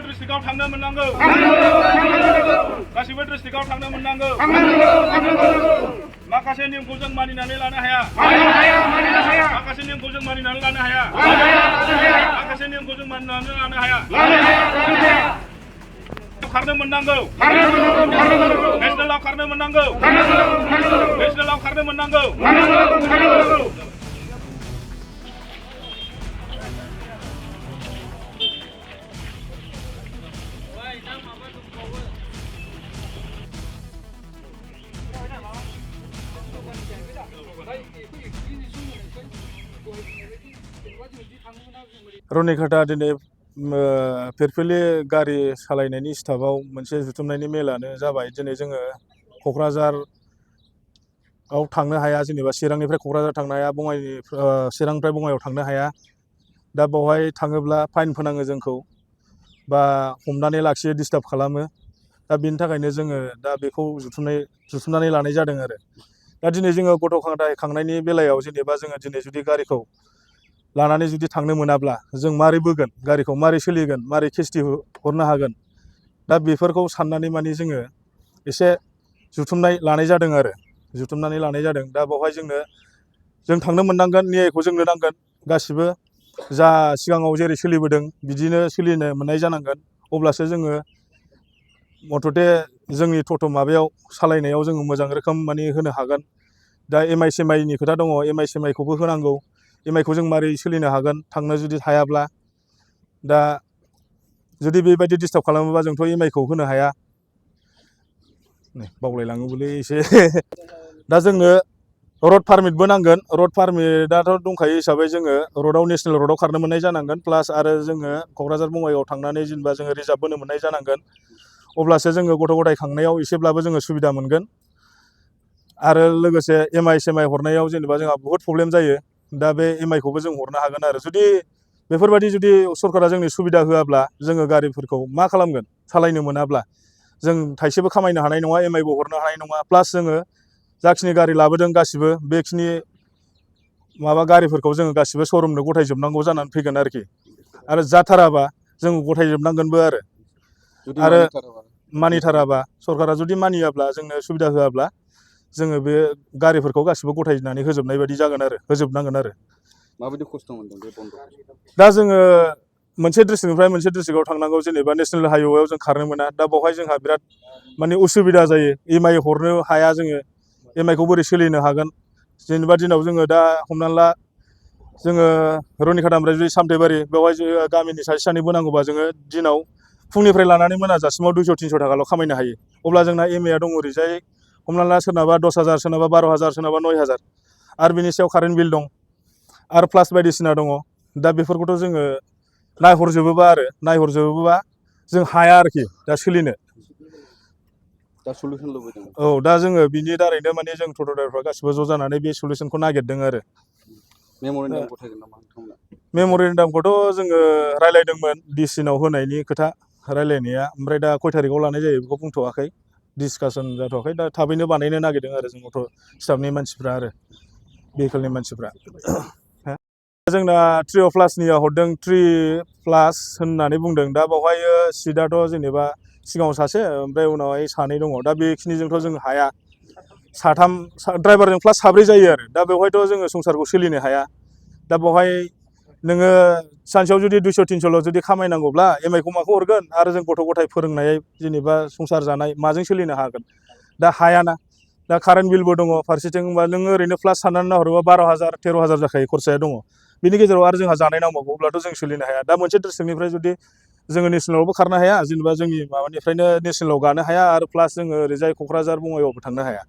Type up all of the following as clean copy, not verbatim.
डिस्ट्रिक्टआव थांनो मोननांगौ गासिबो डिस्ट्रिक्टआव थांनो मोननांगौ माखासे नेमखौ जों मानिनानै लानो हाया माखासे नेमखौ जों मानिनानै लानो हाया माखासे नेमखौ जों मानिनानै लानो हाया खारनो मोननांगौ नेशनेलाव खारनो मोननांगौ नेशनेलाव खारनो मोननांगौ रनिकाटा दिनै फिरफिलि गारि सालायनायनि स्टाफआव मोनसे जुथुमनायनि मेलानो जाबाय। दिनै जोङो क'क्राझाराव थांनो हाया, जेनेबा चिरांनिफ्राय क'क्राझार थांनो हाया, चिरांनिफ्राय बङाइगाव थांनो हाया। दा बेवहाय थाङोब्ला फाइन फोनाङो जोंखौ बा हमनानै लाखियो, डिस्टार्ब खालामो। दा बेनि थाखायनो जोङो दा बेखौ जुथुमनानै लानाय जादों आरो। दा दिनै जोङो गथ' गथाय खांनायनि बेलायाव जेनेबा जोङो दिनै जुदि गारिखौ लानानै जुदि थांनो मोनाब्ला जों मारै बोगोन गारिखौ, मारै सोलिगोन, मारै किस्ति हरनो हागोन। दा बेफोरखौ साननानै माने जोङो एसे जुथुमनानै लानाय जादों। दा बेवहाय जों थांनो मोननांगोन, न्यायखौ जोंनो नांगोन। गासिबो जा सिगाङाव जेरै सोलिबोदों बिदिनो सोलिनो मोननाय जानांगोन। अब्लासो जोङो मथथे जोंनि माबायाव सालायनायाव जोङो मोजां रोखोम माने होनो हागोन। दा एमआइ खोथा दङ, एमआइखौबो होनांगौ। एमआइखौ जों मारै सोलिनो हागोन थांनो जुदि हायाब्ला। दा जुदि बेबायदि डिस्टार्ब खालामोबा जोंथ' एमआइखौ होनो हाया। बावलायलाङोबोलै एसे दा जोंनो रड पारमिटबो नांगोन। रड पारमिटआथ' दंखायो हिसाबै जोङो रडआव, नेसनेल रडआव खारनो मोननाय जानांगोन। प्लास आरो जोङो क'क्राझार बङाइगाव थांनानै जेनेबा जोङो रिजार्भ बोनो मोननाय जानांगोन। अब्लासो जोङो गथ' गथाय खांनायाव एसेब्लाबो जोङो सुबिदा मोनगोन। आरो लोगोसे एमआइ हरनायाव जेनेबा जोंहा बहुद प्रब्लेम जायो। दा बे एमआइखौबो जों हरनो हागोन आरो। जुदि बेफोरबायदि जुदि सरकारा जोंनि सुबिदा होआब्ला जोङो गारिफोरखौ मा खालामगोन, सालायनो मोनाब्ला जों थाइसेबो खामायनो हानाय नङा, एमआइबो हरनो हानाय नङा। प्लास जोङो जाखिनि गारि लाबोदों गासिबो बेखिनि गारिफोरखौ जोङो गासिबो श'रुमनो गथायजोबनांगौ जानानै फैगोन आरोखि। आरो जाथाराबा जों गथायजोबनांगोनबो आरो मानिथाराबा सरकारा जुदि मानियाब्ला, जोंनो सुबिदा होआब्ला जोङो बे गारिफोरखौ गासिबो गथायनानै होजोबनाय बायदि जागोन आरो, होजोबनांगोन आरो। माबायदि खस्थ' मोनदों बे बन्द'? दा जोङो मोनसे डिस्ट्रिक्टनिफ्राय मोनसे डिस्ट्रिक्टआव थांनांगौ, जेनेबा नेसनेल हाइवेआव जों खारनो मोना। दा बेवहाय जोंहा बिराद माने उसुबिदा जायो। एमआइ हरनो हाया जोङो, एमआइखौ बोरै सोलिनो हागोन। जेनेबा दिनाव जोङो दा हमनानै ला जोङो रनिकाटानिफ्राय जुदि सामथाइबारि, बेवहाय गामिनि सासे नांगौबा जोङो दिनाव फुंनिफ्राय लानानै मोनाजासिमाव 200-300 थाखाल' खामायनो हायो। अब्ला जोंना एमएआ दङ ओरैजाय हमना ला सोरनाबा 10,000, सोरनाबा 12,000, सोरनाबा 9,000 आरो बिनि सायाव कारेन्ट बिल दं आरो प्लास बायदिसिना दङ। दा बेफोरखौथ' जोङो नायहरजोबोबा जों हाया आरोखि दा सोलिनो। दा सलुसन लुबैदों। औ, दा जोङो बिनि दारैनो माने जों टट' ड्राइभारफ्रा गासिबो ज' जानानै बे सलुसनखौ नागिरदों आरो। मेम'रेन्डाम गथायगोन नामा नोंथांमोना? मेम'रेन्डामखौथ' जोङो रायज्लायदोंमोन, डिसिनाव होनायनि खोथा रायज्लायनाया। ओमफ्राय दा खय थारिखआव लानाय जायो बेखौ बुंथ'वाखै, डिसकासन जाथ'वाखै। दा थाबैनो बानायनो नागिरदों आरो जों अट' स्टाफनि मानसिफ्रा आरो भेहिकोलनि मानसिफ्रा। जोंना ट्रिअ प्लासनिया हरदों, 3+ होननानै बुंदों। दा बेवहाय सिटआथ' जेनेबा सिगाङाव सासे, ओमफ्राय उनावहाय सानै दङ। दा बेखिनिजोंथ' जों हाया। साथाम ड्राइभारजों प्लास साब्रै जायो आरो। दा बेवहायथ' जोङो संसारखौ सोलिनो हाया। दा बेवहाय नोङो सानसेयाव जुदि 200-300ल' जुदि खामायनांगौब्ला एमआइखौ माखौ हरगोन आरो जों गथ' गथाय फोरोंनाय, जेनेबा संसार जानाय माजों सोलिनो हागोन। दा हायाना। दा कारेन्ट बिलबो दङ फारसेथिं। होमबा नोङो ओरैनो प्लास साननानै नाहरोबा 12,000, 13,000 जाखायो खरसाया दङ। बिनि गेजेराव आरो जोंहा जानाय नांबावगौ, अब्लाथ' जों सोलिनो हाया। दा मोनसे डिस्ट्रिक्टनिफ्राय जुदि जोङो नेसनेलावबो खारनो हाया, जेनेबा जोंनि माबानिफ्रायनो नेसनेलाव गानो हाया, आरो प्लास जोङो ओरैजाय क'क्राझार बङाइगावबो थांनो हाया।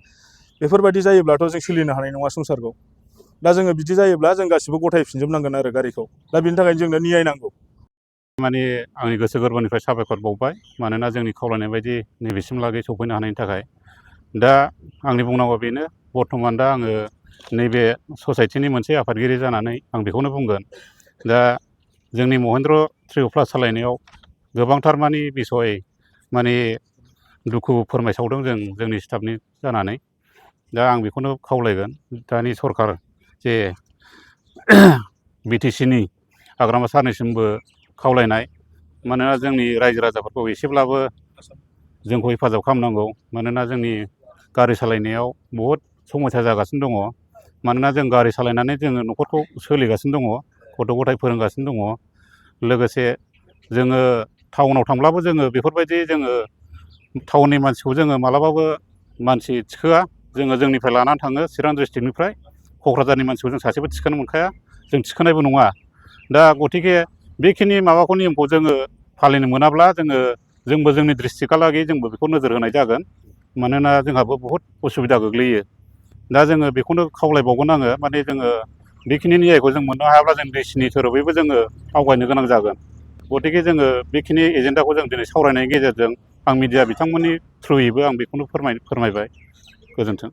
बेफोरबायदि जायोब्लाथ' जों सोलिनो हानाय नङा संसारखौ। दा जोङो बिदि जायोब्ला जों गासिबो गथायफिनजोबनांगोन आरो गारिखौ। दा बिनि थाखायनो जोंनो न्याय नांगौ। माने आंनि गोसो गोरबोनिफ्राय साबायखर बावबाय, मानोना जोंनि खावलायनाय बायदि नैबेसिमलागै सफैनो हानायनि थाखाय। दा आंनि बुंनांगौआ बेनो, बर्थमान दा आङो नैबे ससाइटिनि मोनसे आफादगिरि जानानै आं बेखौनो बुंगोन। दा जोंनि महिन्द्र ट्रिअ प्लास सालायनायाव गोबांथार माने बिसय माने दुखु फोरमायसावदों जों जोंनि स्टाफनि जानानै। दा आं बेखौनो खावलायगोन, दानि सरकार जे बिटिसिनि हाग्रामा सारनिसिमबो खावलायनाय, मानोना जोंनि रायजो राजाफोरखौ एसेब्लाबो जोंखौ हेफाजाब खालामनांगौ। मानोना जोंनि गारि सालायनायाव बहुद समस्या जागासिनो दङ। मानोना जों गारि सालायनानै जोङो न'खरखौ सोलिगासिनो दङ, गथ' गथाय फोरोंगासिनो दङ। लोगोसे जोङो टाउनाव थांब्लाबो जोङो बेफोरबायदि जोङो टाउननि मानसिखौ जोङो मालाबाबो मानसि थिखोआ। जोङो जोंनिफ्राय लानानै थाङो चिरां डिस्ट्रिक्टनिफ्राय क'क्राझारनि मानसिखौ जों सासेबो थिखोनो मोनखाया, जों थिखोनायबो नङा। दा गतिके बेखिनि माबाखौ नियमखौ जोङो फालिनो मोनाब्ला जोंबो जोंनि डिस्ट्रिक्टहालागै जोंबो बेखौ नोजोर होनाय जागोन। मानोना जोंहाबो बहुद उसुबिदा गोग्लैयो। दा जोङो बेखौनो खावलायबावगोन आङो, माने जोङो बेखिनि न्यायखौ जों मोननो हायाब्ला जों देशनि थोरोबैबो जोङो आवगायनो गोनां जागोन। गतिके जोङो बेखिनि एजेन्डाखौ जों दिनै सावरायनायनि गेजेरजों आं मिडिया बिथांमोननि थ्रुयैबो आं बेखौनो फोरमायबाय। गोजोन्थों।